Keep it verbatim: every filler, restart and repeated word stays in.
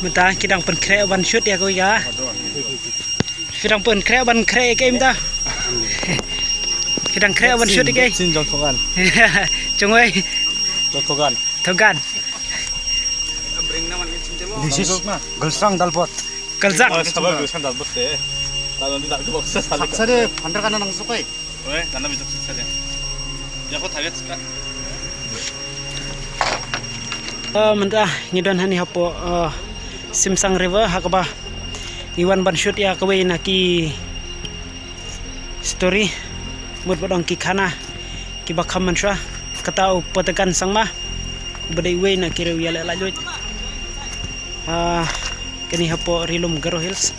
Mynta ki dang pynkhreh ban shoot ïa kawei ka. Ki dang pynkhreh ban khreh ïa ka mynta. Ki dang khreh ban shoot ïa ka. Sin jong thogan. Jong wei. Jong thogan. Thogan. This is Galsang Dalbot. Galsang. Sabar Galsang Dalbot te. Lalu ni tak kebok sa. Saksa de pandra kana nang sukai. Weh, tanda bijak suksa dia. Ya, aku target suka. Ah, mynta ngi don hangne hapoh, ah, Simsang River ha kaba ngi wan ban shoot ïa kawei na ki story. Mut ba dang ki khana kiba kham mynshuwa, kata u Patagan Sangma, uba dei uwei na ki riew ïaleh laitluid. Ah, kane hapoh Ri Lum Garo Hills.